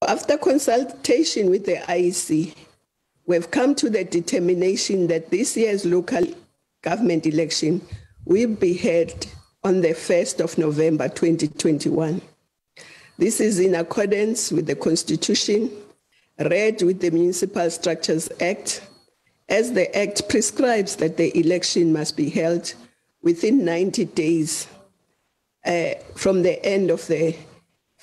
After consultation with the IEC, we've come to the determination that this year's local government election will be held on the 1st of November 2021. This is in accordance with the Constitution, read with the Municipal Structures Act, as the Act prescribes that the election must be held within 90 days from the end of the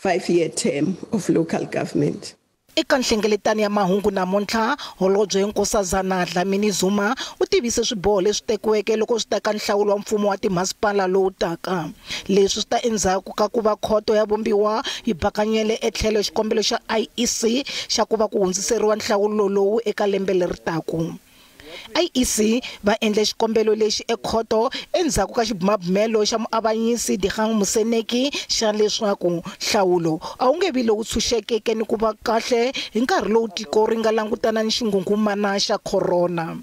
5-year term of local government. Eka nhlengeletano ya mahungu namuntlha, Holobye Nkosazana Dlamini Zuma u tivise swiboho leswi tekiweke loko swi ta ka nhlawulo wa mfumo wa timasipala lowu taka. Leswi swi ta endzhaku ka ku va khoto ya vumbiwa yi bakanyele etlhelo xikombelo xa IEC xa ku va ku hundziseriwa nhlawulo lowu eka lembe leri taka. IEC va endle xikombelo lexi ekhoto endzhaku ka xibumabumelo xa muavanyisi Dikgang Moseneke xa leswaku nhlawulo a wu nge vi lowu tshunxekeke ni ku va kahle hi nkarhi lowu tiko ri nga langutana ni xinghunghumana xa corona.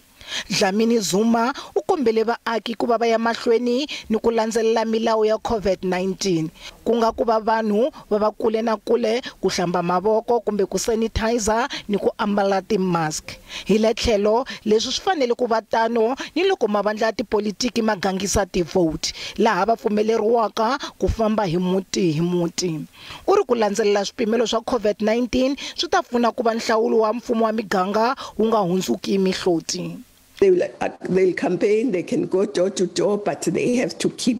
Dlamini Zuma u kombele vaaki ku va va ya mahlweni ni ku landzelela milawu ya COVID-19, ku nga ku va vanhu va va kule na kule, ku hlamba mavoko kumbe ku sanitizer ni ku ambala ti-mask. Hi le tlhelo leswi swi fanele ku va tano ni loko mavandla ya tipolitiki ma gangisa ti-vote, laha va pfumeleriwaka ku famba hi muti hi muti. U ri ku landzelela swipimelo swa COVID-19 swi ta pfuna ku va nhlawulo wa mfumo wa miganga wu nga hundzuki mihloti. They'll campaign, they can go door to door, but they have to keep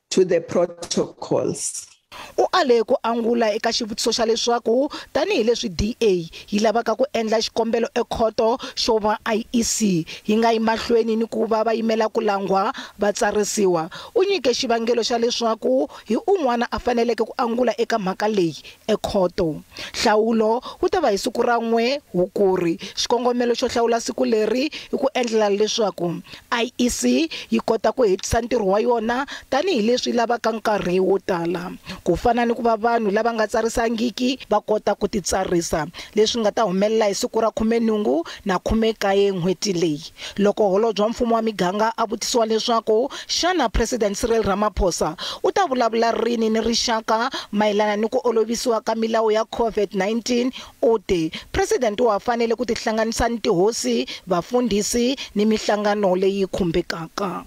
to the protocols. U ale ku angula eka xivutiso xa leswaku tanihileswi DA yi lavaka ku endla xikombelo ekhoto xo va IEC yi nga yi mahlweni ni ku va va yimela ku langwa va tsarisiwa, u nyike xivangelo xa leswaku hi un'wana a faneleke ku angula eka mhaka leyi ekhoto. Nhlawulo wu ta va hi siku ra 1 Hukuri. Xikongomelo xo hlawula siku leri i ku endlela leswaku IEC yi kota ku hetisa ntirho wa yona tanihileswi lavaka nkarhi wo tala, ku fana ni ku va vanhu lava nga tsarisangiki va kota ku titsarisa, leswi nga ta humelela hi siku ra 18 na 19 n'hweti leyi. Loko holobye wa mfumo wa miganga a vutisiwa leswaku xana President Cyril Ramaphosa u ta vulavula rini ni rixaka mayelana ni ku olovisiwa ka milawu ya COVID-19, u te President wa fanele ku tihlanganisa ni tihosi, vafundhisi ni mihlangano leyi khumbekaka.